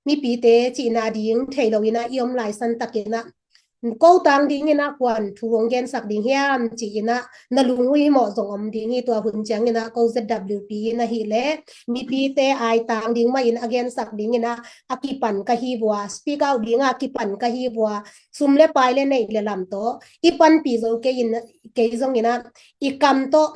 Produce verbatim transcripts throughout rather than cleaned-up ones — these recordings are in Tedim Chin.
mipite cihna ding thei lo in ah i om lai san takin ah, ko tang dingin ah kuan thu hong gensak ding hiam ci-in ah na lung uh hi mawh zong om ding hi. Tua hun ciangin ah ko Z W P in ahih leh mipite ai tang ding mah in a gensak dingin ah a kipan ka hi vua, speak out ding ah a kipan ka hi vua, sum le pai le neih le lam tawh i panpih zo kei in, kei zongin ah i kam tawh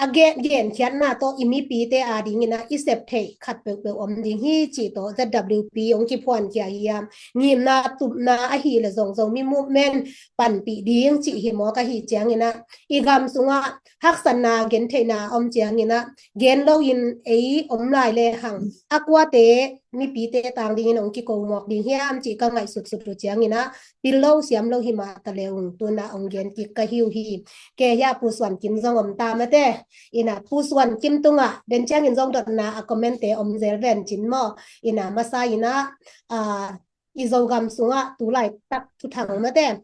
a gen, genkhiatna tawh i mipite a dingin ah i sep theih khat peuhpeuh om ding hi cih tawh Z W P hong kiphuankhia hi a, ngimna tupna ahih leh zong Zomi Movement panpih ding cih hi mawk ahih ciangin ah i gam sungah haksatna gentheihna om ciangin ah gen loin ei om lai le hang a kuate mipite tang dingin hong kiko mawk ding hiam cih ka ngaihsutsut uh ciangin ah pil lo siam lo hi mah ta le ung, tu-in ah hong gen kik ka hi uh hi. Kei hiah Pu Suan Kim zong om ta mate. In ah Pu Suan Kim tungah ben ciangin zong dotna a comment-te om zel ven cin maw. In ah masa in ah, ah, i Zogam sungah tu laitak thuthang mate,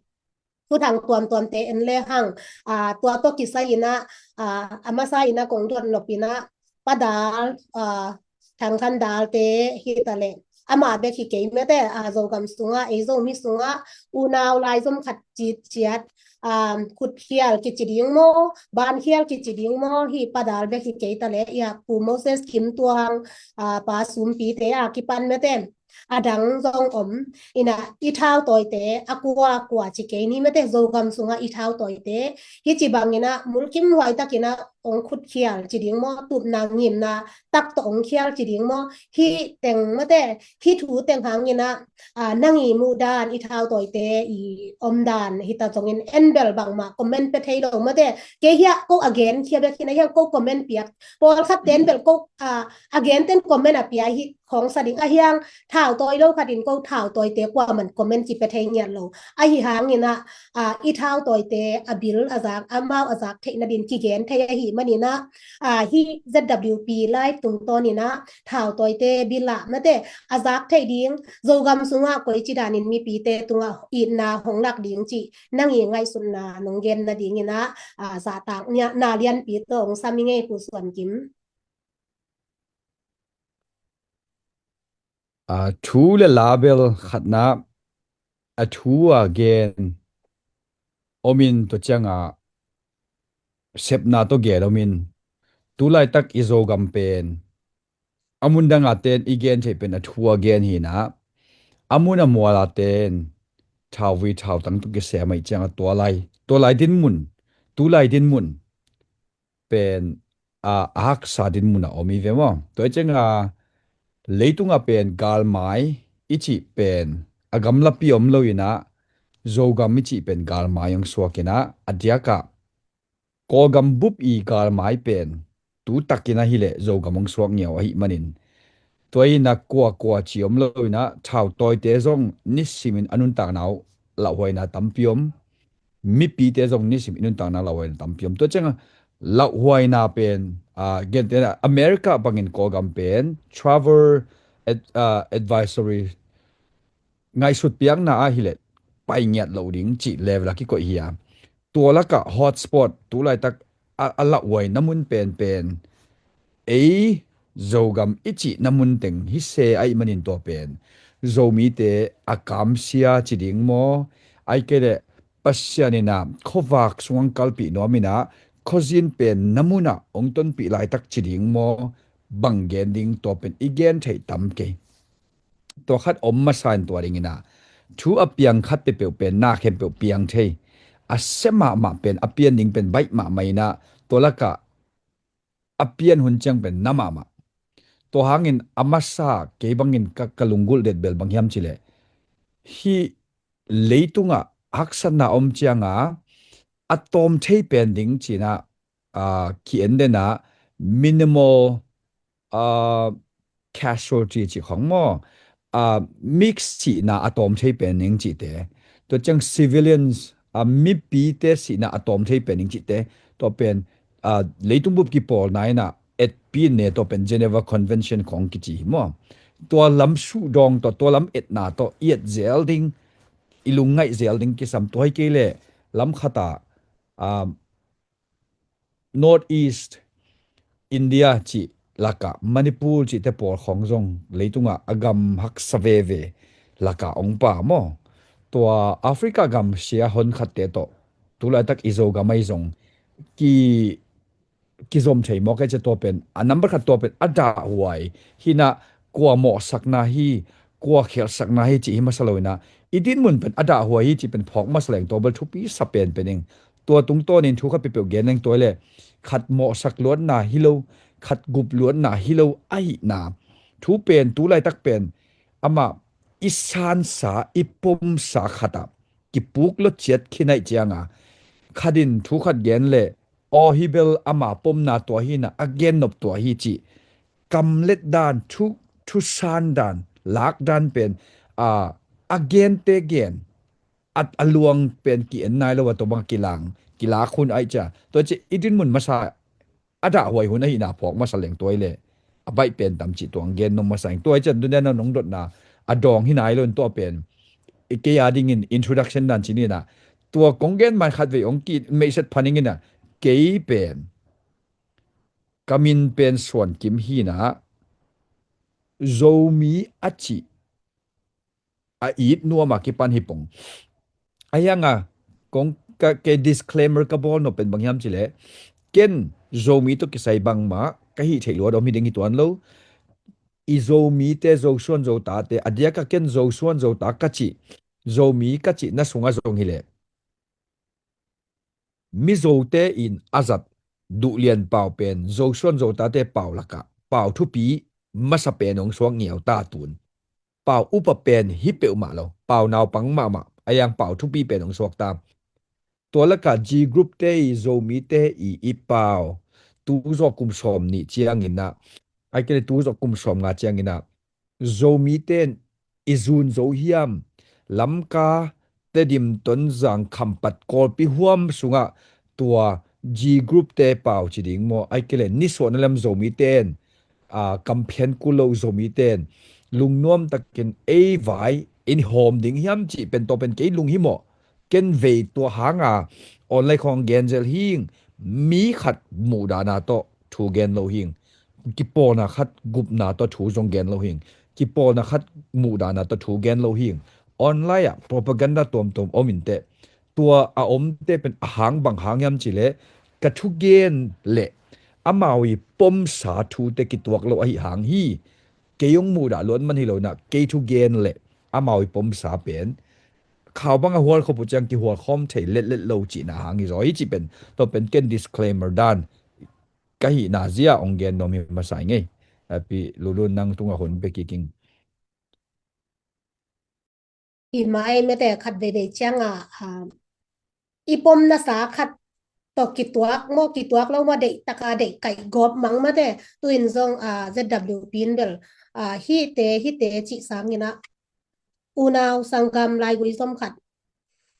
thuthang tuamtuamte en le hang, ah, tua tawh kisai in ah, ah, a masa in ah kong dot nop in ah Pa Dal, ah, Thang Khan Dal te hi ta leh amah bek hi kei mate, ah, Zogam sungah, ei Zomi sungah unau laizom khat citciat, ah, khutkhial kici ding maw, bankhial kici ding maw, hih Pa Dal bek hi kei ta leh, ia Pu Moses Kim Tuang, ah, Pa Sumpite a kipan mate, a dang zong om. In ah i thautawite a kua kua ci kei ni mate, Zogam sungah i thautawite hi ci bangin ah mulkimhuai takin ah hong khutkhial ci ding maw, tupna ngimna tak tawh hong khial ci ding maw, hih teng mate, hih thu teng hangin ah, ah, nang i muh dan, i thautawite i om dan hi ta zongin en bel bangmah comment pia thei lo mate. Kei hiah ko a genkhia bek hi na hiang, ko comment piak pawlkhat ten bel ko, ah, a genten comment a pia hi khong sa ding a hiang, thautawi lo khat in ko thautawite kuaman comment kipia thei ngiat lo. Ahi hangin ah, ah, i thautawite a bil a zak, amau a zak theih nadin kigen thei ahih manin ah, ah, hih Z W P live tungtawnin ah thautawite bil ah mate a zak theih ding, Zogam sungah koici danin mipite tungah itna hong lak ding cih nang i ngaihsutna nong gen nadingin ah, ah, zahtakna lianpi tawh hong sam i ngei, Pu Suan Kim. Ah, thu le la bel khatna, a thu a gen omin, tua ciangah sepna tawh gen omin, tu laitak i Zogam pen a mun dang a ten i gen theih pen a thu a gen hi in ah, a mun a mual a ten thauvui thautang tawh kisem ahih ciangah tua lai, tua lai dinmun, tu lai dinmun pen, a, a haksa dinmun a om hi ve maw. Tua hi ciangah leitungah pen galmai i cih pen a gamlapi om lo in ah, Zogam i cih pen galmai hong suak in ah, a diakah Kawlgam bup i galmai pen tu takin ahih leh Zogam hong suak ngiau ahih manin, tua in ah kua kua ci om lo in ah, thautawite zong nisimin a nuntakna uh lauhuaina tampi om, mipite zong nisim i nuntakna lauhuaina tampi om. Tua ciangah lauhuaina pen, ah, gente in ah America bangin Kawlgam pen travel ad-, ah, advisory ngaihsut piakna ahih leh pai ngiat loh ding cih level a kikoih hi a, tua lakah hotspot tu laitak a, a lauhuaina mun penpen ei Zogam i cihna mun teng hi se ahih manin, tua pen Zomite a kamsia ci ding maw, ahih kei leh Pasian in ah khuavak sung hong kalpih nuam in ah khuazin penna mun ah hong tonpih laitak ci ding maw, bang gen ding, tua pen i gen theih tam kei. Tua khat om masa in, tua dingin ah thu a piang khat peuhpeuh pen na khempeuh piang thei, a sia mahmah pen, a pian ding pen baih mahmah in ah, tua lakah a pian hun ciang pen na mahmah. Tua hangin a masa kei bangin ka, ka lunggulh det bel bang hiam cih leh, hih leitungah haksatna om ciangah a tawm thei pen ding ci-in ah, ah, ki-en den ah, minimal, ah, casualty cih khong maw, ah, mix sihna a tawm thei pen ding cihte, tua ciang civilians, ah, mipite sihna a tawm thei pen ding cihte, tua pen, ah, leitung bup kipawlna in ah etpi in ne, tua pen Geneva Convention khong kici hi maw. Tua lam suhdawng tawh, tua lam etna tawh i et zel ding, i lungngaih zel ding kisam. Tua hi kei leh lam khat ah, ah, North East India cih lakah Manipur cihte pawl khawng zong leitungah a gam haksa veve lakah ong pa maw? Tua Africa gam sia hon khatte tawh tulaitak i Zogam ahi zong ki kizom thei mawk e. Cia tua pen a number khat tua pen a dahhuai hi na, kua mawhsakna hi, kua khialhsakna hi cih hi masa lo ina, i dinmun pen a dahhuai hi cih pen phawk masa leng tua bel thupi sa penpen ing. Tua tungtawnin thu khat peuhpeuh gen leng tua le khat mawhsak luatna hi lo, khat gup luatna hi lo ahihna thu pen tulaitak pen amah i sansa i pomsa khatah kipuk lo ciat khin aih cianga khatin thu khat gen le aw hi bel ama pomna tua hi na a gen nop tua hi cih kamlet dan thu, thu san dan lak dan pen a, a gente gen a, a luang pen ki en nai lo a tua bang kilang kilak hun aih cia tua ci i dinmun masa a dahhuai hun ahihna phawk masa leng tuai le a baih pen tam cih tuang gen nong masa ing tuai cian tunian nong dotna a dawng hi nai lo in tua pen i kei a dingin introduction dan ci nina tua kong gen mai khat vei ong ki meihset phan ing ina kei pen ka min pen Suan Kim hi na Zomi a cih a it nuam a kipan hi pong. A hianga kong ka ke disclaimer ka bawl nop pen bang hiam cile ken Zomi tawh kisai bangmah ka hih theih luat om hi ding hi tuan lo. I Zomite Zosuan Zotate a diaka ken Zosuan Zota ka cih Zomi ka cih na sunga zong hileh Mizote in a zat Duhlian pau pen Zosuan Zotate pau lakah pau thupi masa pen hong suak ngiau ta tun. Pau upa pen hi peuhmah lo, pau naupang mahmah a yang pau thupi pen hong suak ta. Tua lakah G group te i Zomite i i pau tu zawh kum sawm nih cianginah ai kei le tu zawh kum sawm nga cianginah Zomite in i zun zo hiam Lamka, Tedim, Tonzang, Khampat, Kawlpi huam sungah tua G group te pau ci ding maw ai kei le nisuahna lem Zomite in a, kamphian kul lo Zomite in lungnuam takin ei vai in hawm ding hiam cih pen tawh pen kei lung hi mawh. Ken vei tua hanga online khawng gen zel hing mi khat muhdahna tawh thu gen lo hing kipawlna khat gupna tawh thu zong gen lo hing kipawlna khat muhdahna tawh thu gen lo hing online ah propaganda tuamtuam om inteh tua a omte pen a hang bang hang hiam cih leh ka thugen le amau i pomsa thute kituak lo ahi hang hi. Kei hong muhdah luat man hi lo inah kei thugen le amau i pomsa pen khau bang a hual khop uh ciang kihual khawm thei letlet lo cihna hang hi zaw hi cih pen tua pen ken disclaimer dan ka hihna zia hong gen nuam hi masa i ngei. Api Lulu nang tungah hun pe kiking. I mai mete khat veivei cianga a, i pom nasa khat tawh kituak maw kituak lo maw deih taka deih kaih gawp mang mate tuin zong a, Z W P in bel a, hite hite cih sangin a unau sanggam laigui zom khat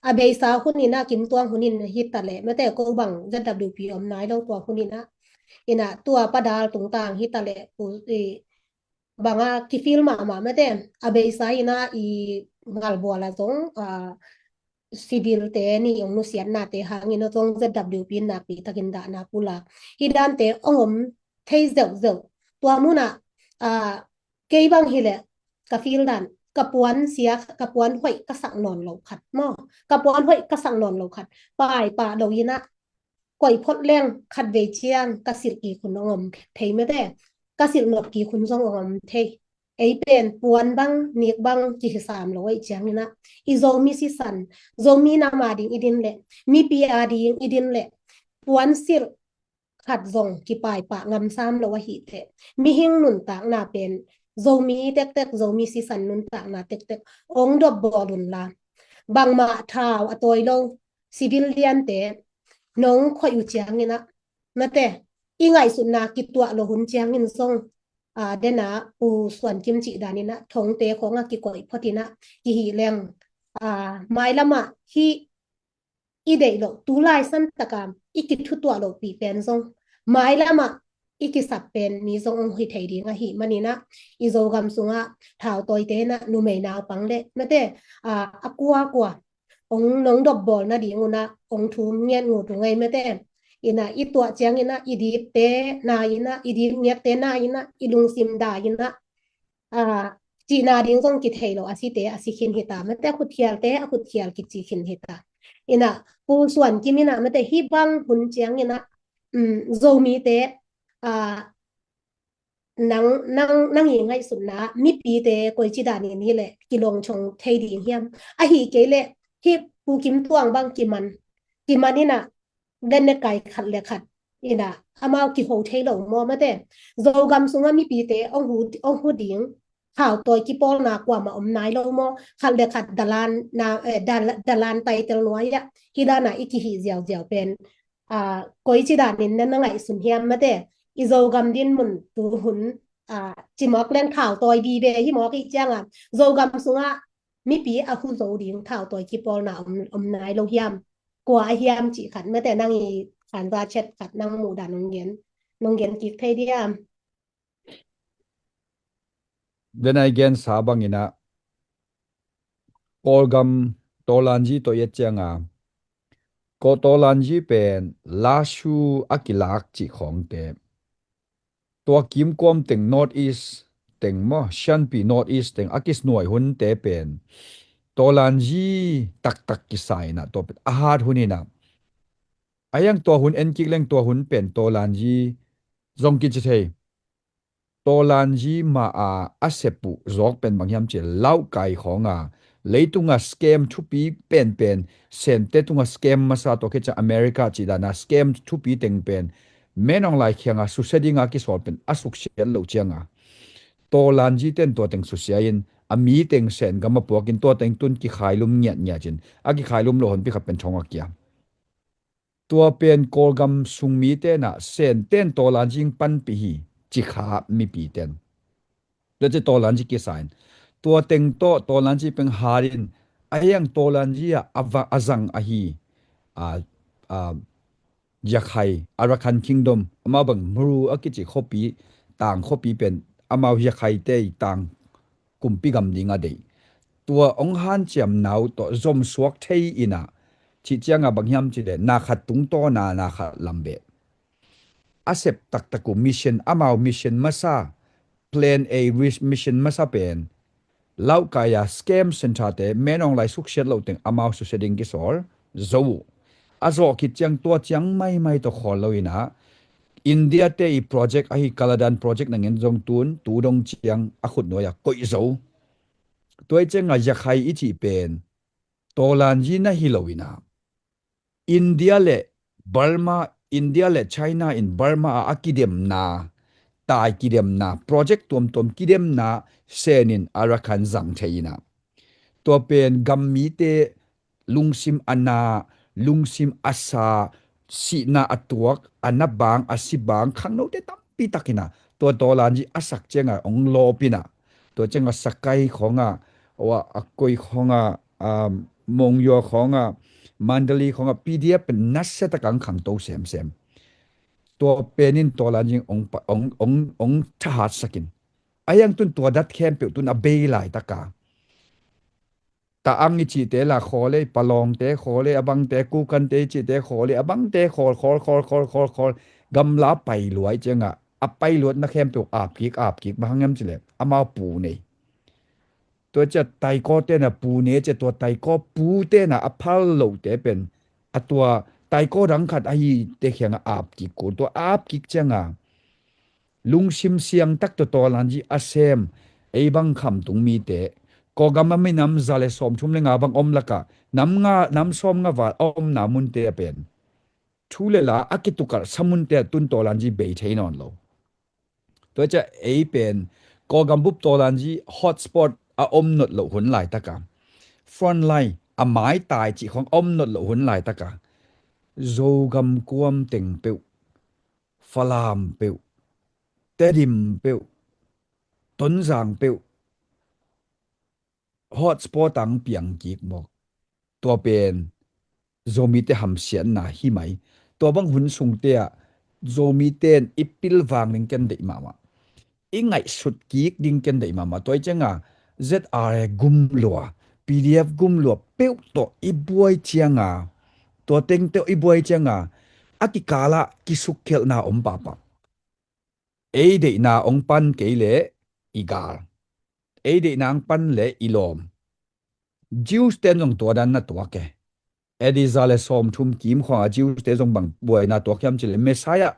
a beisa hunin a kimtuang hunin hita le mate ko bang Z W P om nai lo tua hunin a ina tua padal tungtang hita le banga kifil mahmah mate a beisa ina i ngalbuala zong a, civil te ni ong nusiatnate hangin a zong Z W P in nakpi takin dahna pulak hi dante ong om thei zeuhzeuh tua muna a, kei bang hileh ka fil dan ka puan sia ka puan hoih ka sak nawn lo khat maw ka puan hoih ka sak nawn lo khat pai pah lo ina koih phot leng khat vei ciang ka silh kik hun ong om thei mete ka silh nop kik hun zong ong om thei ei pen puan bang nik bang kihisam lo ei ciang ina i Zomi sisan Zomi nam a ding i din le mipi a ding i din le puan silh khat zong kipai pah ngam sam lo ahi teh mihing nuntakna pen Zomi tektek Zomi sisan nuntakna tektek ong dop bawl un la bangmah thau a tawi lo civilian te nong khoih uh ciangin a mate i ngaihsutna kituah lo hun ciangin zong a, dena u Suan Kim cih danin a thongte khawng a kikoih photin a kihi leng a, mailamah hi i deih loh tu laisan taka i kithutuah loh pi pen zong mailamah i kisap pen mi zong ong hi thei ding ahi manin a i Zogam sungah thau tawite na numei naupang le mate a, a kuakua ong nong dop bawl nading un a ong thum ngiat ngut uh ngei mate Ina i tuah ciang ina i dipte na ina i dip ngiatte na ina i lungsim da ina a, cihna ding zong kithei lo a site a si khin hita mate, a khutkhialte a khutkhial kici khin hita. Ina Pu Suan Kim ina mate hi bang hun ciang ina um, Zomite a, nang, nang, nang i ngaihsutna mipite koici danin hi leh kilawng chong thei ding hiam? Ahi kei leh hi Pu Kim Tuang bang kiman, kiman ina genne kai khat le khat ina amau kiho thei lo maw mate? Zogam sunga mipite ong hu, ong hu ding thau tawi kipawlna kuama om nai lo maw? Khat le khat dalan na, eh, dal-, dalan taitel nuai ah hi dana i kihi ziauziau pen a, koici danin na na ngaihsun hiam mate? I Zogam din mun tuhun a, cimawk leng thau tawi bibe hi mawk i cianga Zogam sunga mipi a hu zo ding thau tawi kipawlna om, om nai lo hiam? Kua a hiam cih khat mate, nang i khanza chet khat nang muhdan nong gen, nong gen kik thei diam? Denai gensa bangina Kawlgam Tawlanji tawh i et cianga Kaw Tawlanji pen Lashu a kilak cih khawngte tua kimkuam teng North East teng maw, Shanpi North East teng a kisnuai hunte pen Tawlanji taktak kisaina tua pen a hat hun ina a yang tua hun en kik leng tua hun pen Tawlanji zong kici thei. Tawlanji ma a a sep uh zawk pen bang hiam cih leh Lauhkai khawnga leitunga scam thupi penpen Sente tunga scam masa tawh khit ciang America cih dana scam thupi teng pen Min Aung Hlaing khianga susia dinga kisawl pen a suksiat loh cianga Tawlanji ten tua teng susia in a mi teng Sen gam a puakin tua teng tun kikhailum ngiatngiat in a kikhailum loh honpi khat pen thong a kia. Tua pen Kawlgam sung mite na Senten Tawlanji panpih hi ci kha mipi ten. Tua ci Tawlanji kisain tua teng tawh Tawlanji peng harin a yang Tawlanji a, a va-, a zang ahi a, a, Yakhai, Arakan Kingdom, amau bang Muru a kici khuapi, tang khuapi pen amau Yakhai te tang kumpi gam ding a deih. Tua ong hanciam nau tawh zomsuak thei ina cih cianga bang hiam cih leh na khat tungtawna na khat lam beh. A sep taktak uh mission, amau mission masa, plan A mission masa pen Lauhkai a scam center te Min Aung Hlaing suksiat loh teng amau susia ding kisawl zo uh. A zawh khit ciang tua ciang maimai tawh khawl lo ina India te i project ahi Kaladan project nangin zong tun tu dong ciang a khutnuai a koih zo. Tua i cianga Yakhai i cih pen Tawlanji na hi lo ina India le Burma, India le China in Burma a, a kidemna, tai kidemna, project tuamtuam kidemna Senin Arakan zang thei ina tua pen gam mite lungsim a na, lungsim a sa, sihna a tuak, a na bang, a si bang khangnote tampi tak ina tua Tawlanji a sak cianga ong lawp ina tua cianga Sakai khawnga, a koi khawnga, a, Monywa khawnga, Mandalay khawnga P D F pen nasia taka ang khangto semsem. Tua penin Tawlanji ong, ong, ong, ong thahat sakin a yang tun tua dat khempeuh tun a bei laitaka Taang i cihte la khawl ei, Palawngte khawl ei, a bangte Kukante i cihte khawl ei, a bangte khawl, khawl, khawl, khawl, khawl, khawl, gamla pailuat cianga a pailuatna khempeuh apkik, apkik, bang hang hiam cih leh amau pu nei. Tua cia taikaw tena pu nei cia tua taikaw pu tena a phal lote pen a tua taikaw dang khat ahi te khianga apkik kul, tua apkik cianga lungsim siangtak tawh Tawlanji a sem ei bang khamtung mite, Kawlgam a minam za le sawmthum le nga bang om laka nam nga, nam sawm nga val a omna munte a pen thu le la a kitukalhsa munte a tun Tawlanji bei thei nawn lo. Tua cia ei pen Kawlgam bup Tawlanji hotspot a om not loh hun laitaka, frontline a maitai cih khawng a om not loh hun laitaka Zogam kuam teng peuh, Falam peuh, Tedim peuh, Tonzang peuh hotspot ang piang kik mawk. Tua pen Zomite hamsiatna hi mai. Tua bang hun sungte ah Zomite in i pilvang ding ken deih mahmah, i ngaihsut kik ding ken deih mahmah. Tua i cianga Z R A gum lua, P D F gum lua peuh tawh i buai cianga, tua teng tawh i buai cianga a kikalah kisukkhialhna om pahpah. Ei deihna hong pan kei leh i gal. Ei deihna hong pan leh i lawm. Jews ten zong tua dan na tuak e. A.D. za le sawmthum kim khawngah Jews te zong bang buaina tuak hiam cih leh Messiah,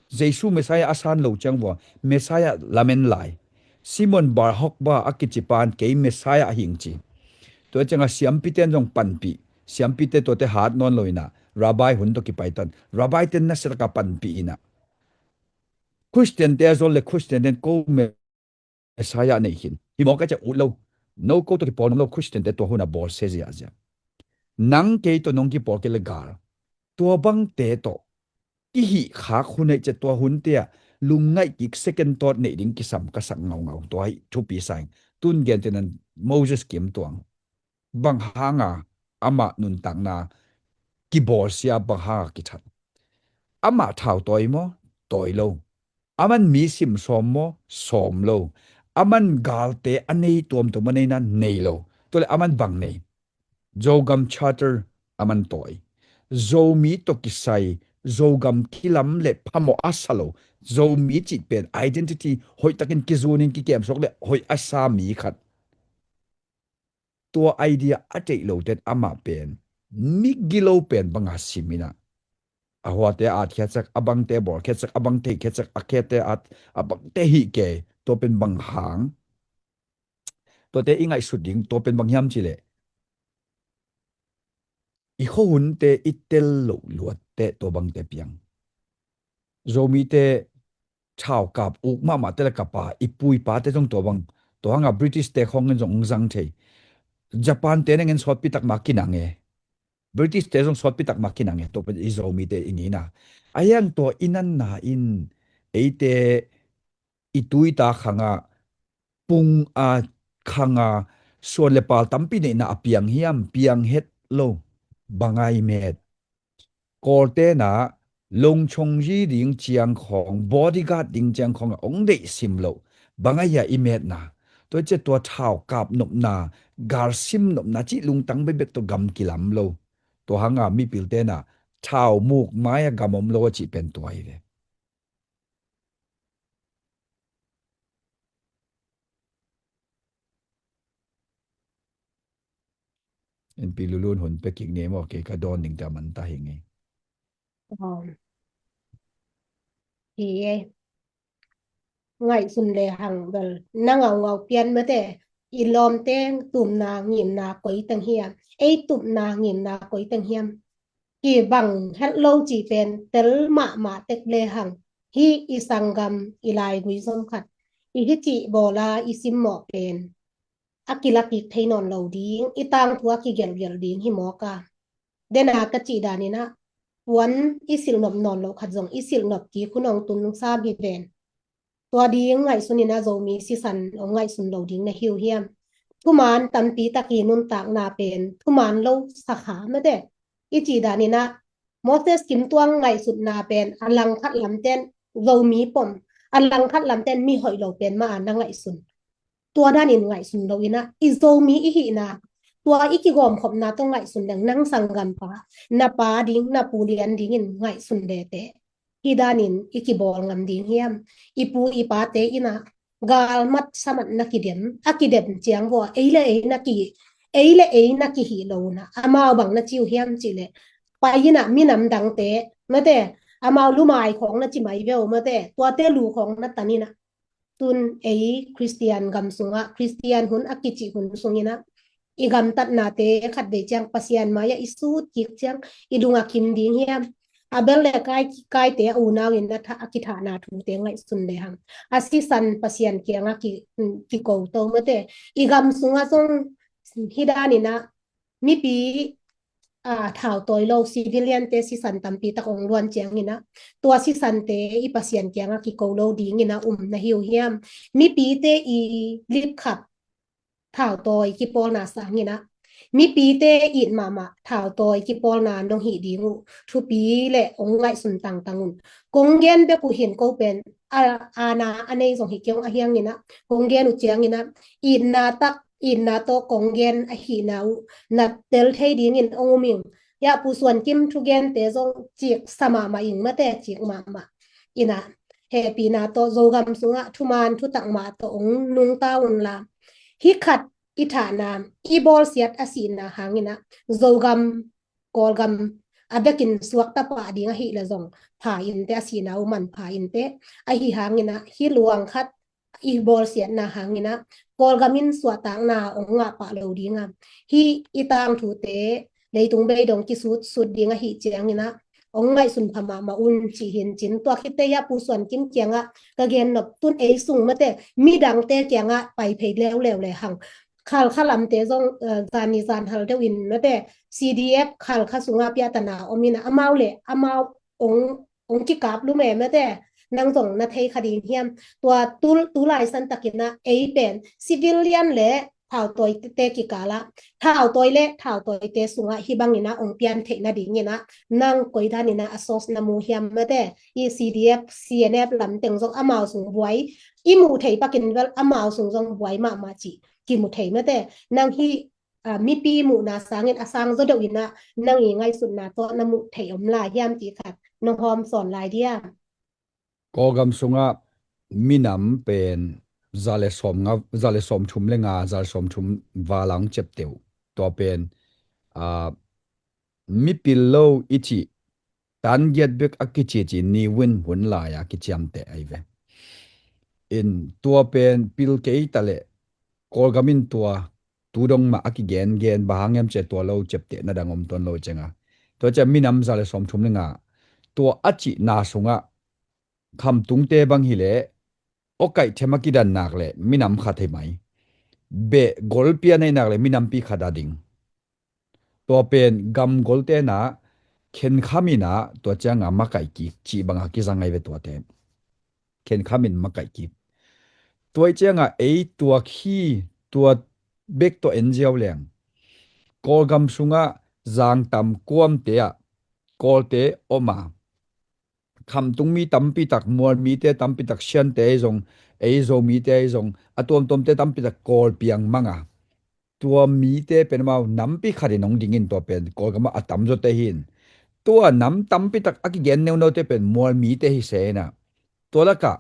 Jesu Messiah a san lo ciang vua Messiah lamen lai. Simon Bar Kokhba a kici pan kei Messiah ahing ci. Tua ciangah siampi ten zong panpih. Siampi te tuate hat nawn lo inah Rabbi hun tawh kipai tan. Rabbi ten nasia taka panpih inah Christian te a zol le Christian ten ko Messiah nei khin. Hi mawk a ciah ut lo. No ko tawh kipawl nuam lo Christian te tua hunah bawlsia ziahziah. Nang kei tawh nong kipawl kei le gal. Tua bangte tawh kihih khak hun aih ciah tua hunte ah lungngaih kik second thought neih ding kisam ka sak ngaungau. Tua hi thupi sa ing. Tun gentehna Moses kim tuang. Bang hanga amah nuntakna kibawlsia, bang hanga kithat? Amah thau tawi maw? Tawi lo. Aman mi sim sawm maw? Sawm lo. Aman galte a nei tuamtuam a neina nei lo. Tua le aman bang nei? Zogam Charter aman tawi. Zomi tawh kisai, Zogam kilam le phamawh a sa lo. Zomi cih pen identity hoihtakin kizunin kikemsuak le hoih a sa mi khat. Tua idea a theih loten amah pen migilo pen banga sim inah a huate a atkhiatsak, a bangte bawlkhiatsak, a bangte hihkhiatsak, a khete at a bangte hih kei. Tua pen bang hang? Tuate i ngaihsut ding tua pen bang hiam cih leh i khuahunte i tel loh luatte tua bangte piang. Zomite thaukap uk mahmahte le kapa i pu i pate zong tua bang, tua hanga British te khawngin zong hong zang thei. Japan te nangin sawtpi takma kinang e. British te zong sawtpi takma kinang e. Tua pen i Zomite i nina. A hiang tua i nanna in eite i tuita khanga pung a khanga suan le pal tampi neihna a piang hiam? Piang het lo. Banga i met? Kawltena longchongzi ding ciang khawng, bodyguard ding ciang khawng a hong deih sim loh. Banga ia i metna? Tua ciah tua thaukap nopna, galsim nopna cih lungtang bekbek tawh gam kilam lo. Tua hanga mipiltena thau muk mai-a gam om lo a cih pen tua hi ve. Inpi lulun hun pia kik ni maw, kei ka dawn ding ta man ta hi ngei. Hi e. Ngaihsun le hang bel na ngaungau pian mate. I lawmte tupna ngimna koi teng hiam? Ei tupna ngimna koi teng hiam? Kibang het lo cih pen tel mahmah tek le hang. Hi i sanggam i laigui zom khat i hi cih bawla i simmawh pen a kilakik thei nawn lo ding, i tangthu a kigelhgelh ding hi mawk a. Dena ka cih daninah puan i silhnop nawn lo khat zong i silhnop kik hun hong tun sam hi ven. Tua ding ngaihsun inah Zomi sisan hong ngaihsun lo ding na hi uh hiam? Thuman tampi tak i nuntakna pen thuman lo sakha mate. I cih daninah Moses kim tuang ngaihsutna pen a langkhat lamten Zomi pom, a langkhat lamten mi hoih lo pen ma-a na ngaihsun. Tua danin ngaihsun lo inah i Zomi i hihna, tua i kigawmkhopna tawh ngaihsun leng nang sanggampa, na pa ding, na pu lian dingin ngaihsun lete. Hi danin i kibawl ngam ding hiam? I pu i pate inah galmat samat na kidem, a kidem ciang vua ei le ei na ki, ei le ei na kihih lo unah amau bang na ci uh hiam cih leh pai inah minam dangte mate, amau lumai khawng na ci mai ve uh mate, tuate lu khawng na tan inah tun ei Khristian gam sungah, Khristian hun a kicih hun sunginah i gamtatnate khatvei ciang Pasian mai-ah i sut kik ciang i lungah kim ding hiam? Abel le Kai, Kaite a unau in a tha, a kithahna thute ngaihsun le hang a sisan Pasian kiangah ki, kiko to mate. I gam sungah zong hi daninah mipi a, thau tawi lo civilian te sisan tampi tak hong luan cianginah tua sisante i Pasian kiangah kiko lo dinginah um na hi uh hiam? Mipite i lipkhap thau tawi kipawlna sanginah mipite it mahmah thau tawi kipawlna nong hih ding uh thupi le hong ngaihsun tangtang un. Kong gen bek uh hin ko pen a, aana a nei zong hi kei ung, a hianginah kong gen uh cianginah itna tak itna tawh kong gen ahihna uh na tel thei dingin hong um ing. Hiah Pu Suan Kim thugente zong cik sa mahmah ing mate, cik mahmah. Ina, hehpihna tawh Zogam sungah thuman thutak mah tawh ong nungta unla, hih khat i thahna, i bawlsiat a sihna hangina, Zogam, Kawlgam a bekin suakta pah ding ahih leh zong pha inte, a sihna uh man pha inte. Ahi hangina, hih luang khat i bawlsiatna hangina, Kawlgam in suahtakna ong ngah pah lo dinga, hih i tangthute leitung beidong kisut sut ding ahih ciangina, ong ngaihsun pha mahmah un ci hi'n cin. Tua khitte hiah Pu Suan Kim kiangah ka gen nop, tun ei sung mate, midangte kiangah pai phei leuleu le hang. Khalkha lamte zong, eh, zani zan hal deuh in mate, C D F Khalkha sungah piahtana om ina, amau le amau ong, ong kikap lum e mate, nang zong na thei kha ding hiam? Tua tu, tulai san takina ei pen civilian le thautawite kikala, thautawi le thautawite sungah hih bangina ong pian theih nadingina, nang koi danina a source na mu hiam mate? I C D F, C N F lamteng zong amau sung buai i muh thei pakin vel, amau sung zong buai mahmah ci kimu thei mate. Nang hih, ah, mipi muhna sangin a sang zaw deuh ina, nang i ngaihsutna tawh na muh thei om lai hiam ti khat nong hawm sawn lai diam? Kawlgam sungah minam pen za le sawm nga, za le sawm thum le nga, za le sawm thum vala ong ciapteh uh. Tua pen, ah, mipil lo i cih tan giat bek a kicici ni win hun lai-a kiciamteh ahi ve. In tua pen pil kei ta leh Kawlgam in tua tu dong mah a kigengen, bang hang hiam cih leh tua lo ciaptehna dang om tuan lo cianga. Tua ciang minam za le sawm thum le nga tua a cihna sungah khamtungte bang hileh awkaih them a kidan nak leh minam khat hi mai. Beh golpi a neih nak leh minampi khat a ding. Tua pen gamgolte na khenkhamin ah tua cianga makaih kik cih banga kizang ahi ve tuate. Khenkhamin makaih kik. Tua ih cianga ei tua khi, tua bek tua en ziau leng Kawlgam sungah zangtam kuamte ah Kawlte om a, khamtung mi tampi tak, mual mite tampi tak, Siante ahi zong, ei Zo mite ahi zong, a tuamtuamte tampi tak Kawl piang mang a, tua mite pen amau nampi khatin hong dingin tua pen Kawlgam ah a tamzawte hi in. Tua nam tampi tak a kigen neuneute pen mual mite hi se in ah, tua lakah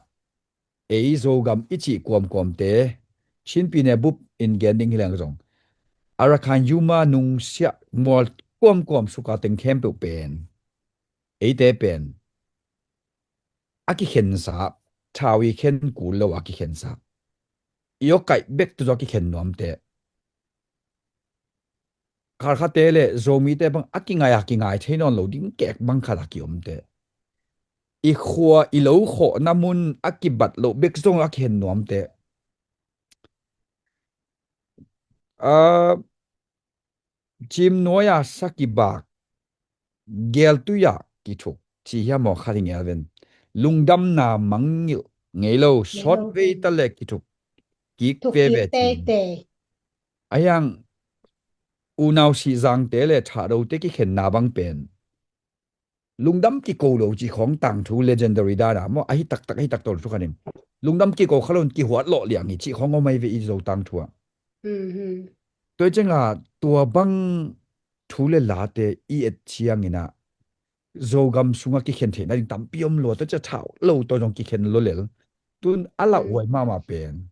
ei Zogam i cih kuamkuamte, Chin Pi Ne Bup in gen ding hi leng zong, Arakan Yuma nungsiah mual kuamkuam suka teng khempeuh pen, eite pen a kikhensa, thau i khen kul lo a kikhensa, i awkaih bek tu zaw a kikhen nuamte, Khalkhate le Zomite bang a kingai a kingai thei nawn lo ding kek bang khat a kiomte, i khua i lo khawhna mun a kibat loh bek zong a kikhen nuamte, a, cim nuai-a sa kibak, geltui-ah kithuk, ci hiam aw, kha ding el ven. Lungdamna mangngilh ngei lo, sawt vei ta le kithuk kik veve cin. A hiang unau sihzangte le thahdote kikhenna bang pen lungdam kiko lo cih khawng tangthu legendary dana maw, ahi taktak, ahi taktak lo thu khanin. Lungdam kiko kha lo in kihuat lawh liang hi cih khawng om ahi ve i Zo tangthu ah. Tua i cianga tua bang thu le late i et ciangin ah Zogam sungah kikhen theihna ding tampi om lua, tua cia thau lo tawh zong kikhen lua lel. Tun a lauhuai mahmah pen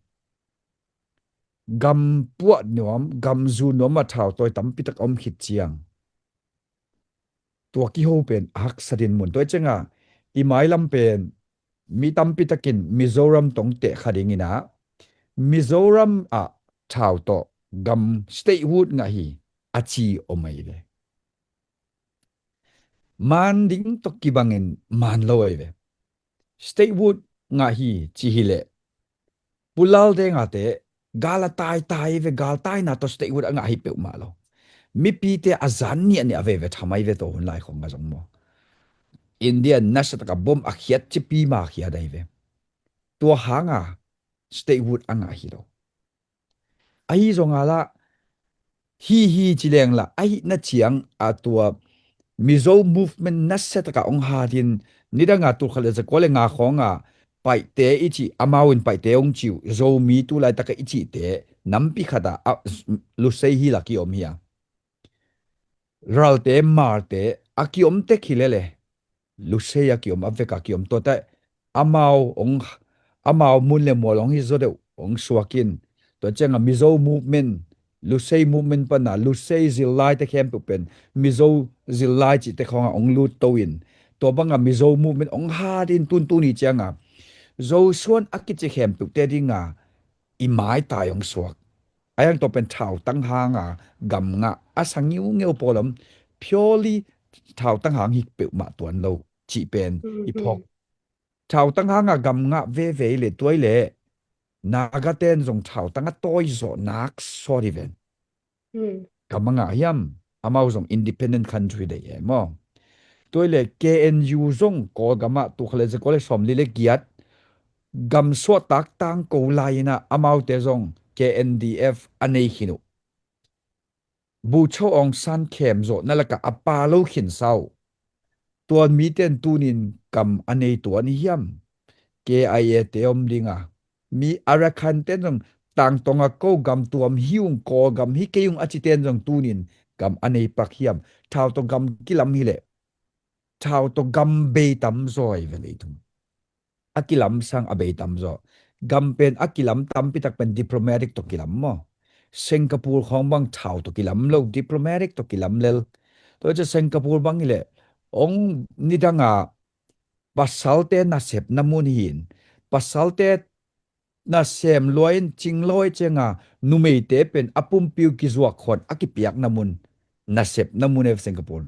gam puah nuam, gam zu nuam a thau tawi tampi tak a om khit ciang tua kiho pen a haksa din mun. Tua i cianga i mailam pen mi tampi takin Mizoram tawh teh kha dingin ah Mizoram ah thau tawh gam statehood ngah hi a ci om ahi ve. Maan ding tawh kibangin maan lo ahi ve. Statehood ngah hi ci hileh Pu Lal Deng a te gal a taitai ve, galtaina tawh statehood a ngah hi peuhmah lo. Mipite a zan niahniah veve tham ahi ve tawh hun lai khong a zong maw. India nasia taka bom a khiat cipi ma khiat ahi ve. Tua hanga statehood a ngah hi lo. Ahi zong a lah hi hi ci leng lah ahi na ciang a tua Mizo movement nasia taka ong hatin nidanga tulkhat le zakua le nga khawnga Paihte i cih, amau in Paihte ong ci uh, Zomi tu laitaka i cihte nampi khata a lusei hi laki om hi a. ralte, malte a kiom tek hi lele, Lusei a kiom, a vek a kiom, tuate amau hong, amau mun le mual hong hi zaw deuh hong suak in. Tua ciangah Mizo movement, Lusei movement pana Lusei zillai te khempeuh pen Mizo zillai cihte khawngah hong lut to in, tua bangah Mizo movement hong hat in, tuntuni ciangah Zosuan a kici khempeuhte dinga i maitai hong suak. A hiang tua pen thautang hanga gam ngah a sa ngiungeu pawl om, purely thautang hang hi peuhmah tuan lo cih pen i phawk. Thautang hanga gam ngah veve le tuai le Naga ten zong thautang a tawi zawh nak sawt hi ven. Gam a ngah hiam, amau zong independent country deih e maw. Tuai le K N U zong Kawlgamah tul khat le za kua le sawmli le giat gam suahtak tangko lai inah amaute zong K N D F a nei khin uh. Bogyoke Aung San khemzawhna lakah a pa lo khinsa uh. Tua mite in tunin gam a nei tuan hi hiam? K I A te om dinga, mi Arakan ten zong tangtonga ko gam tuam hi ung, Kawlgam hi kei ung a ci ten zong tunin gam a nei pak hiam? Thau tawh gam kilam hileh thau tawh gam bei tam zaw hi ve leitung. A kilam sang a bei tam zaw. Gam pen a kilam tampi tak pen diplomatic tawh kilam maw. Singapore khawng bang thau tawh kilam lo, diplomatic tawh kilam lel. Tua ciah Singapore bang hileh hong nidanga pasalte nasepna mun hi in, pasalte nasem lua in cing lua i cianga numeite pen a pumpi uh kizuak khuan a kipiakna mun, nasepna mun e Singapore.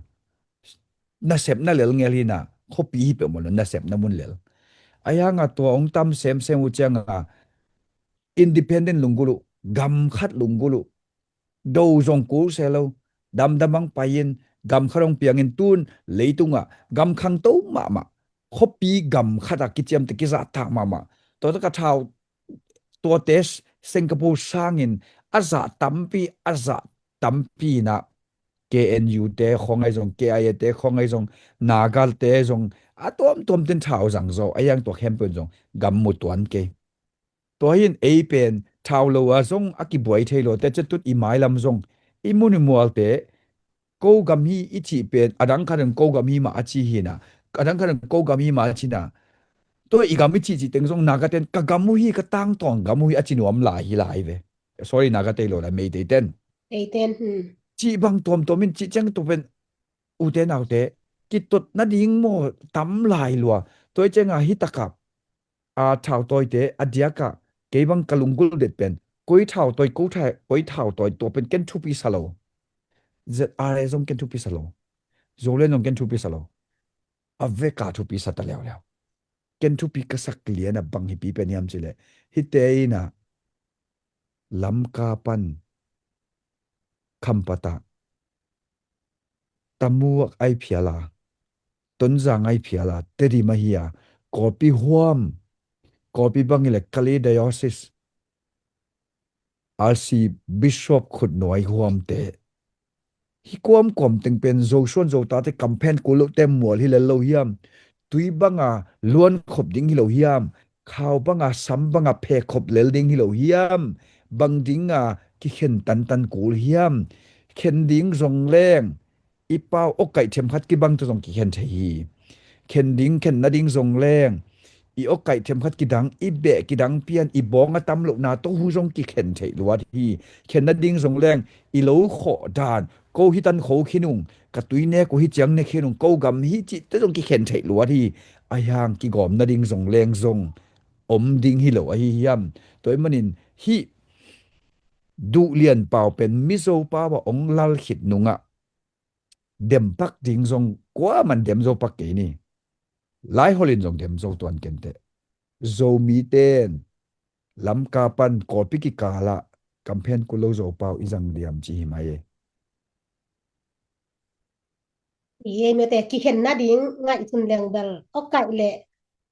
Nasepna lel ngel hi inah, khuapi hi peuhmah lo, nasepna mun lel. A hianga tua hong tam semsem uh cianga independent lunggulh uh, gam khat lunggulh uh, do zong kul se lo, damdam ang pai in, gam khat hong piangin tun leitungah gam khangto mahmah, khuapi gam khatah kiciamteh kizahtak mahmah. Tua takah thau tuate Singapore sangin a zah tampi, a zah tampi inah K N U te khawng ahi zong, K I A te khawng ahi zong, Naga te zong a tuamtuam ten thau zang zaw, a hiang tua khempeuh zong gam mu tuan kei. Tua hi in ei pen thau lo a zong a kibuai thei lo te, ciatut i mailam zong i mun i mualte ko gam hi i cih pen a dang khat in ko gam hi mah a ci hi inah, a dang khat in ko gam hi mah a ci inah. Tua i gam i cih cih teng zong Naga ten ka gam uh hi, ka tangtawn gam uh hi a ci nuam lai hi lai ve. Sorry, Naga te lo lai, Meitei ten. Meitei ten, hmm. Cih bang tuamtuam in cih ciang tua pen ute naute kitot nading maw tam lai lua. Tua i cianga hi takah a thautawite a diakah kei bang ka lunggulh det pen koi thautawi, ko tha-, koi thautawi tua pen ken thupi sa lo. Z R A zong ken thupi sa lo. Zoland zong ken thupi sa lo. A veka thupi sa ta leuleu. Ken thupi ka sak liana bang hi pi pen hiam cileh, hite inah Lamka pan Khampat ah Tamu ai phial a, Tonzang ai phial a, Tedim ahi a, Kawlpi huam, Kawlpi bang hileh Kalay Diocese, R C Bishop khutnuai huamte, hi kuamkuam teng pen Zosuan Zotate kamphen kul lote mual hi lel lo hiam? Tui banga luan khop ding hi lo hiam? Khau banga, sam banga phek khop lel ding hi lo hiam? Bang dinga kikhen tantan kul hiam? Khen ding zong leng i pau awkaih themkhat kibang tawh zong kikhen thei hi. Khen ding, khen nading zong leng i awkaih themkhat kidang, i beh kidang pian, i bawng a tam lohna tawh hu zong kikhen theih luat hi. Khen nading zong leng i lo khawh dan, ko hi tan kho khin ung, ka tui nek uh hi ciang nek khin ung, ko gam hi cihte zong kikhen theih luat hi. A hiang kigawm nading zong leng zong om ding hi lo ahi hiam? Tua ahih manin hih duhlian pau pen Mizo pau ah ong lal khit nungah dempak ding zong kuaman dem zo pak kei ni. Laihol in zong dem zo tuan kenteh. Zomite in Lamka pan Kawlpi kikal ah kamphen kul lo Zopau i zang diam ci hi mai e. Hi ei mete, kikhen nading ngaihsun leng bel awkaih le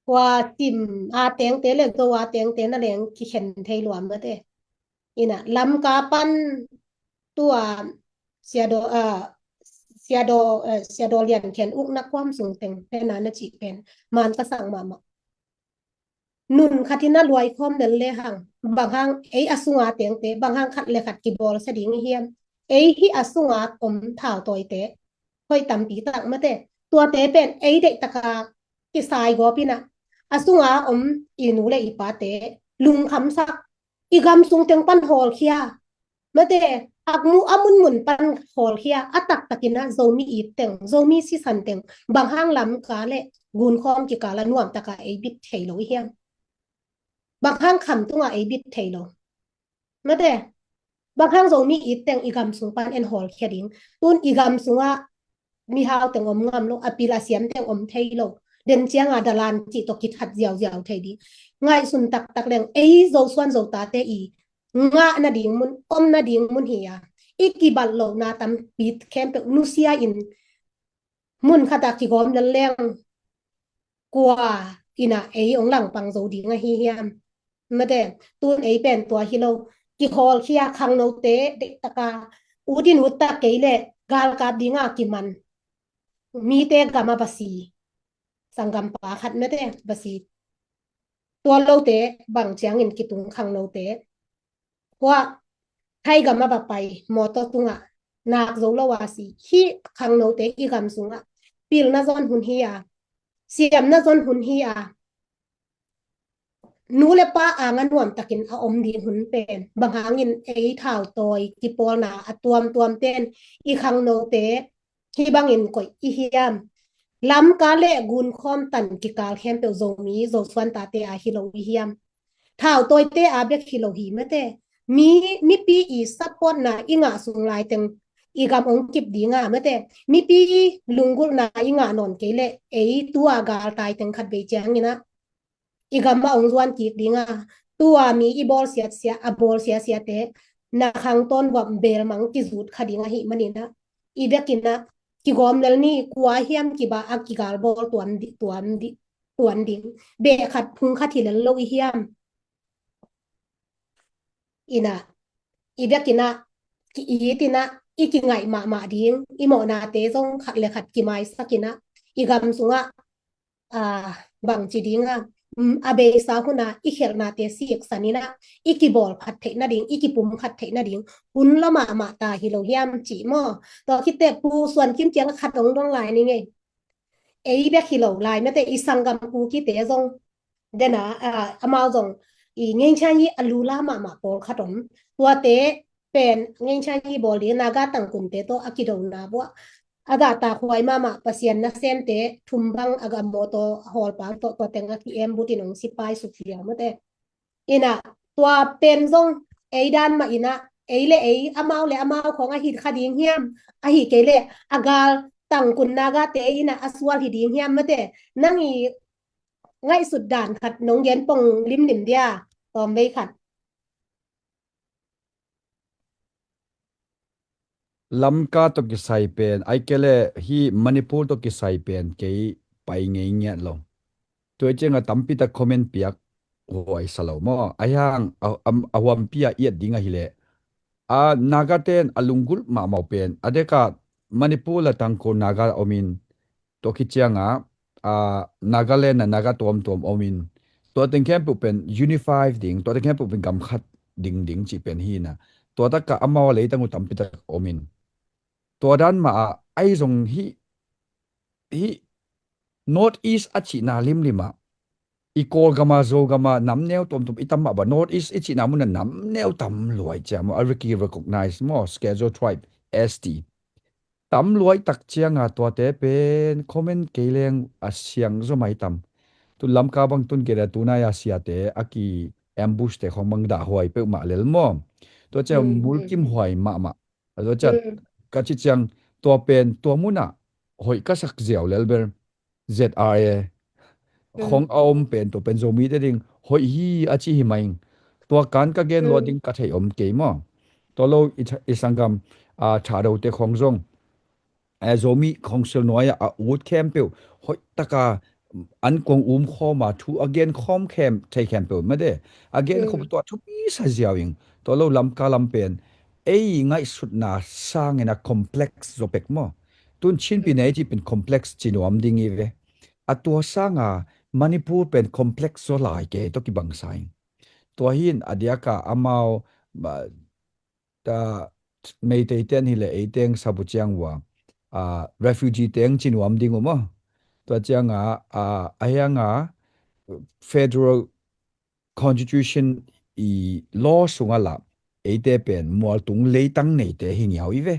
kua Chin a tengte le Zo a tengte na leng kikhen thei lua mete. Ina Lamka pan tua Siadaw, ah, Siadaw, eh, Siadaw Lian khen ukna kuam sung teng pen a na cih pen man ka sang mahmah. Nun khat in a luai khawm lel le hang, bang hang ei a sunga tengte bang hang khat le khat kibawlsia ding i hiam? Ei hih a sunga om thautawite hoih tampi tak mate, tuate pen ei deih taka kisai gawp inah, a sunga om i nu le i pate lungkhamsak, i gam sung teng pan hawlkhia mate, a mu a munmun pan hawlkhia, a taktakinah Zomi it teng, Zomi sisan teng bang hang Lamka le Gunkhawm kikala nuamtaka ei bit thei lo i hiam? Bang hang Khamtunga ei bit thei lo mate, bang hang Zomi it teng i gam sung pan en hawlkhia ding? Tun i gam sungah mihau teng om ngam lo, a pil a siam teng om thei lo, den cianga dalan cih tawh kithat ziauziau thei ding. Ngaihsun taktak leng ei Zosuan Zotate i ngah nading mun, om nading mun hi a, i kibat lohna tampi khempeuh nusia in, mun khatah kigawm lel leng kua inah ei ong langpang zo ding ahi hiam? Mate, tun ei pen tua hi lo, kihawlkhia, khangnote deihtaka ut in ut tak kei le galkap dinga kiman mite gama va si, sanggampa khat mate va si, tua lote bang ciangin kitung khangnote, hua Thai gama va pai mawtaw tungah nak zo lo a si. Hih khangnote i gam sungah pilna zon hun hi a, siamna zon hun hi a, nu le pa anga nuamtakin a om ding hun pen bang hangin ei thautawi kipawlna a tuamtuam ten i khangnote hih bangin koih i hiam? Lamka le Gunkhawm tan kikal khempeuh Zomi Zosuan tate a hi lo i hiam? Thautawite a bek hi lo hi mate, mi, mipi i supportna i ngah sung laiteng i gam ong kip dinga mate, mipi i lunggulhna i ngah nawn kei le ei tua galtai teng khat vei cianginah i gam a ong zuan kik dinga, tua mi i bawl siatsia, a bawl siasiate na khangtawn vuam belmang kizut kha ding ahi maninah, i bekinah kigawm lel ni, kua hiam kiba a kigal bawl tuam di, tuam di, tuan ding. Beh khat phung khat hi lel lo i hiam? Inah i bekinah ki-it inah i kingaih mahmah ding, i mawhnate zong khat le khat kimaisak inah i gam sungah a, bangci dinga, mm, a beisa huna i khelhnate siksan inah i kibawl phat theih nading, i kipum phat theih nading hun la mahmah ta hi lo hiam cih maw? Tua khitte Pu Suan Kim kiang khat ong dong lai ni ngei. Ei bek hi lo lai mate, i sanggam Kukite zong dena, a, amau zong i ngenchan i a lula mahmah pawlkhat om. Tuate pen ngenchan i bawl ding Naga tangkunte tawh a kidona buah a gahtak huai mahmah Pasian nasemte thum bang a gah mawtaw hawlpang tawh tua teng a ki-em butin ong sipai suk liau mate. Inah tua pen zong ei dan mah inah ei le ei, amau le amau khawng a hi kha ding hiam? Ahi kei le a gal tangkun Nagate inah a sual hi ding hiam mate? Nang i ngaihsut dan khat nong gen pong limlim dia, tawm vei khat. Lamka tawh kisai pen, ai kei le hi Manipur tawh kisai pen kei pai ngei ngiat lo. Tua cianga tampi tak comment piak huai sa lo maw? Ai hang a, a, a huampi a iat ding ahi leh, a Naga ten a lunggulh mahmah pen a deka Manipur la Tangkhul Naga omin, tua khit cianga, a, Nagaland a Naga tuamtuam omin, tua teng khempeuh pen unify ding, tua teng khempeuh pen gam khat ding ding cih pen hi na. Tua taka amau a leitang uh tampi tak omin, tua dan mah a ai zong hi, hi North East a cihna limlim ah, i Kawlgam a, Zogam a, namneu tuamtuam i tam mah ba, North East i cihna mun a namneu tam luai cia maw, a riki recognize maw, Schedule Tribe, S T. Tam luai tak cianga tuate pen comment kei leng a siang zaw mai tam. Tu Lamka bang tun kei le tunai a siate a ki ambush te khong bang dah huai peuhmah lel maw? Tua cia mulkim huai mahmah. A tua cia ka ci ciang tua pen tua munah hoih ka sak ziau lel ber. Z R A khong a om pen tua pen Zomi te ding hoih hi a ci hi mai. Tua kan ka gen lua ding ka thei om kei maw? Tua lo i tha-, i sanggam, a, Thado te khong zong, a, Zomi Council nuai a ut khempeuh hoih taka an kuang um khawm a thu a gen khawm khem thei khempeuh mate. A gen khawm tua thupi sa ziau ing. Tua lo Lamka lam pen ei ngaihsutna sangin a complex zaw pek maw? Tun Chin pi nei cih pen complex ci nuam ding i ve. A tua sanga Manipur pen complex zaw lai kei tawh kibang sa ing. Tua hin a diaka amau, ba, ta, Meitei ten hi le ei teng sabu ciang ua, a, refugee teng ci nuam ding uh maw. Tua cianga, a, a hianga federal constitution i law sunga lah eite pen mualtung leitang neite hi ngiau i ve.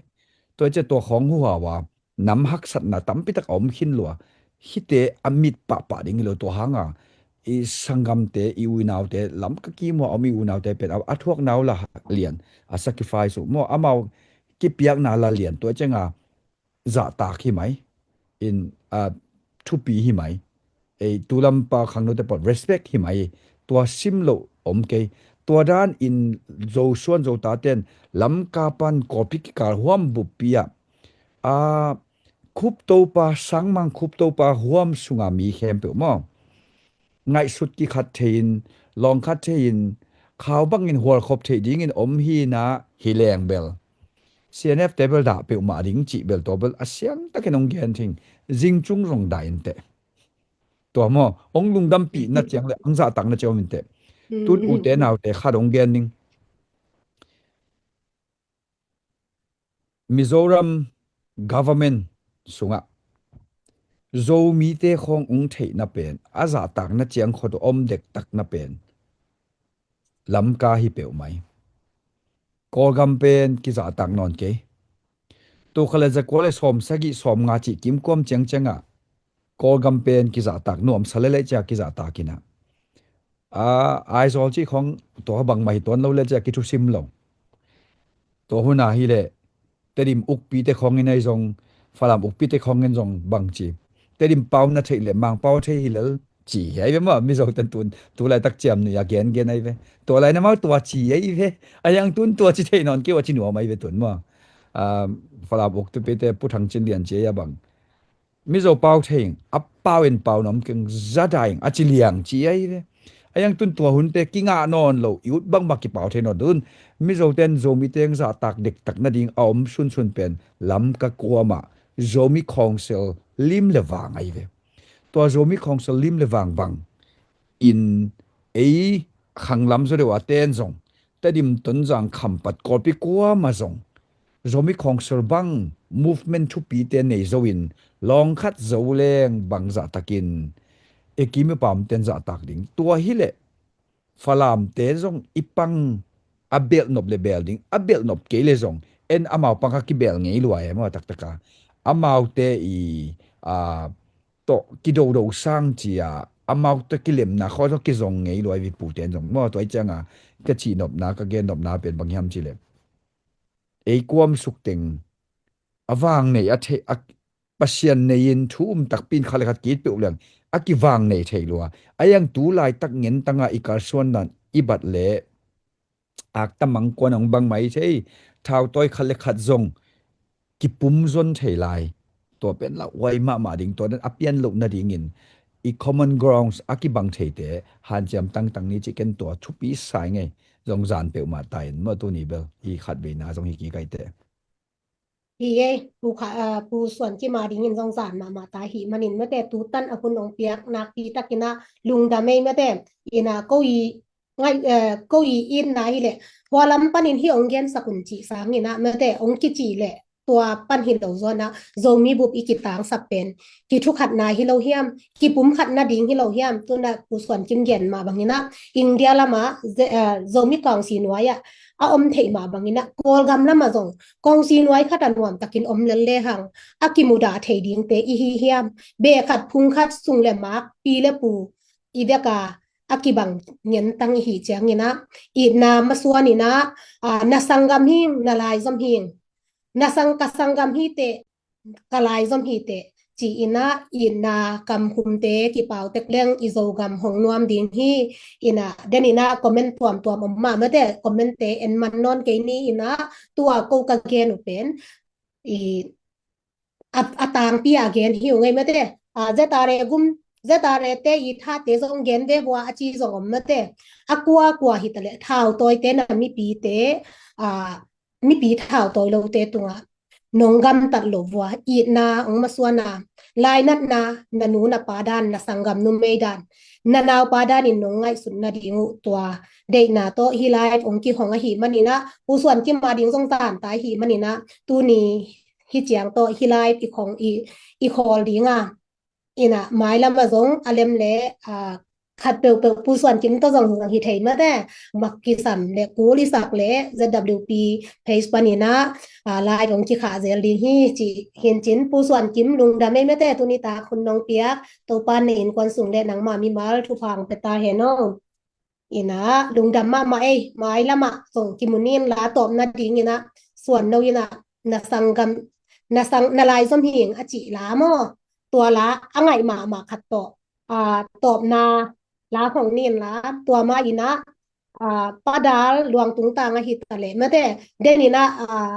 Tua i cia tua khawng huhau a nam haksatna tampitak a om khin lua. Hite a mit pahpah ding hi lo tua hanga i sanggamte i uinaute lam ka kimua om i uinaute pen a, a thuaknau la lian a sacrifice uh maw amau kipiakna la lian tua i cianga zahtak hi mai in, a, thupi hi mai. Ei tulampa khangnote pawh respect hi mai. Tua sim loh om kei. Tua dan in Zosuan Zota ten Lamka pan Kawlpi kikal huam buppi ah, a, Khuptopa, Sangmang Khuptopa huam sunga mi khempeuh maw ngaihsut kikhat thei-in, lawngkhat thei-in, khau bangin hualkhop theih dingin om hi na hi leng bel C N F te bel dah peuhmah ding cih bel tua bel a siangtakin hong gen thing. Zingcung zong dah inteh. Tua maw hong lungdampih na ciang le hong zahtak na ciang om inteh. Tun ute naute khat hong gen ding. Mizoram government sungah Zomite khawng ung theihna pen a zahtakna ciang khawt om dektakna pen Lamka hi peuhmai. Kawlgam pen kizahtak nawn kei. Tukha le zakua le sawm sagih sawm nga cih kimkuam ciangciangah Kawlgam pen kizahtak nuamsa leleh cia kizahtak inah a, Aizawl cih khawng tua bangmah hi tuan lo le cia kithusim lo. Tua huna hileh Tedim ukpite khawngin ahi zong, Falam ukpite khawngin zong bangci Tedim pau na theih le Mangpau thei hi lel ci hi ahi ve maw. Mizo ten tun tulaitak ciamnuih a gengen ahi ve. Tua lai namau tua ci ahi ve. A yang tun tua ci theih nawn keu a ci nuam ahi ve tun maw. Falam uktupite Pu Thang Cin Lian ci ahi a bang Mizo pau thei ing, a pau in pau nuam keng zada ing a ci liang ci ahi ve. A yang tun tua hunte kingah nawn lo i ut bangmah kipau thei nawn tun Mizo ten Zomi teng zahtak dektak nading a om sunsun pen Lamka kuamah Zomi Council lim le vang ahi ve. Tua Zomi Council lim le vang bang in ei khanglam zaw deuh a ten zong Tedim, Tonzang, Khampat, Kawlpi kuamah zong Zomi Council bang movement thupite nei zo in lawngkhat zo leng bang zahtakin e kimi pamten zahtak ding. Tua hileh Falamte zong i pang a belhnop le bel ding, a belhnop kei le zong en amau pang a kibel ngei luai e maw taktaka. Amaute i a tawh kidodo sang cia amau tawh kilemna khaw tawh kizong ngei luai viputen zong maw. Tua i cianga ka cihnopna ka gennopna pen bang hiam cileh ei kuam sukteng a vang nei a thei a Pasian nei-in thu um takpi in khat le khat kit peuh leng a kivang nei thei lua. A yang tu laitak ngentanga i kalsuanna i bat le akta mangkuan hong bang mai thei, thautawi khat le khat zong kipum zon thei lai. Tua pen lauhuai mahmah ding, tua dan a pian loh nadingin i common grounds a kibang theite hanciam tangtang ni ci ken tua thupi sai ngei. Zong zan peuhmah ta in maw tuni bel i khat veina zong hi kikaite. Hi ei, pu kha, a, pu suan kima dingin zong zan mahmah ta hi manin mate tutan a hun ong piak nakpi takin a lungdam ei mate ina ko i ngai, eh, ko i itna hileh hua lam panin hi ong gensak un cih sangin a mate ong kicih leh tua pan hi lo zuan a Zomi bup i kitangsap pen kithukhatna hi lo hiam, kipumkhat nading hi lo hiam? Tuna pu suan kim gen mah bangin a India lama Ze-, eh, Zomi Council nuai ah a om theih mah bangin a Kawlgam lama zong Council nuai khat a nuamtakin om lel lehang a kimudah thei dingte i hi hiam? Beh khat phung khat sung le mak pi le pu i veka a kibang ngentang i hi ciangin a itna masuan in a, a, na sanggam hing, na laizom hing, na sang ka sanggam hiteh, ka laizom hiteh ci in a itna kamkhumte kipautek leng i Zogam hong nuam ding hi. Ina den in a comment tuamtuam om mah mate commentte en man nawn kei ni ina tua ko ka gen uh pen i a, a tangpi a gen hi uh ngei mate. A, Z R A gum, Z R A te i thate zong gen ve vua a ci zong om mate. A kua kua hi taleh thautawite na mipite, a, mipi thautawi lote tungah nong gamtat lo vua itna ong masuana lainatna, na nu na pa dan, na sanggam numei dan, na naupa dan in nong ngaihsut nading uh tua deihna tawh hih live ong kihong ahih manin ah, Pu Suan Kim a ding zong zanta ahih manin ah, tuni hih ciang tawh hih live i khong i, i khawl ding a, in ah mailam ah zong a lem le, ah, khat peuhpeuh Pu Suan Kim tawh zong hi thei mate, mak kisam le kul i sak le Z W P page panin ah, ah, live ong kikhah zel ding hi ci hi in cin, Pu Suan Kim lungdam ei mate, tuni tak hun nong piak Topa na innkuan sung le nangma mimal thupha ong pia ta hen aw. In ah lungdam mahmah ei, mailam ah zong kimu ni in la, tawpna ding in ah Suan No in ah na sanggam, na sang, na lai zom hing a cih la maw, tua la a ngaih mahmah khat tawh, ah, tawpna la hong ni in la, tua mah in ah, ah, Pa Dal Luang Tung Tang ahi ta leh mate, den in ah, ah,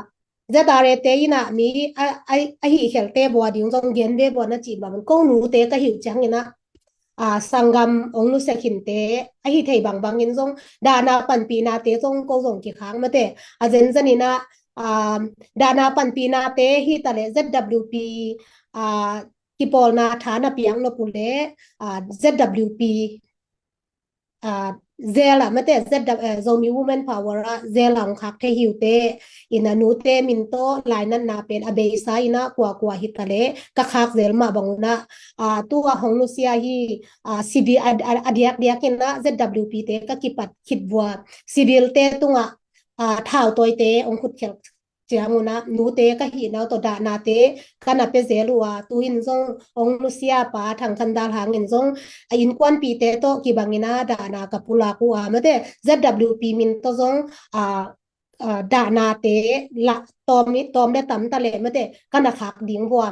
Z R A te in ah mi a, a, a hih khelte bua ding zong gen ve bua na cih bang, ko nute ka hih uh ciangin ah, ah, sanggam ong nusia khinte ahi thei bangbang in zong, dahna panpihnate zong ko zong kikhak mate, a zenzen in ah, ah, dahna panpihnate hi ta leh Z W P, ah, kipawlna tha na piak nop uh leh, ah, Z W P, ah, zel ah mate, Z W, eh, Zomi Women Power ah zel ah ong khak thei hi uh teh, in ah nute min tawh lainatna pen a beisa in ah kuakua hi ta leh ka khak zel mah bang un ah, ah, tu a hong nusia hi, ah, civil a, a, a diakdiak in ah Z W P te ka kipat khit vua, civil te tungah, ah, thautawite ong khutkhelh ciang un ah, nute ka hihna uh tawh dahnate ka na pia zel uh a, tu in zong ong nusia Pa Thang Khan Dal Hang in zong a innkuanpihte tawh kibang in ah dahna ka pulak uh a mate, Z W P min tawh zong, ah, ah, dahnate la tawm i, tawm le tam ta leh mate, ka na khak ding vua.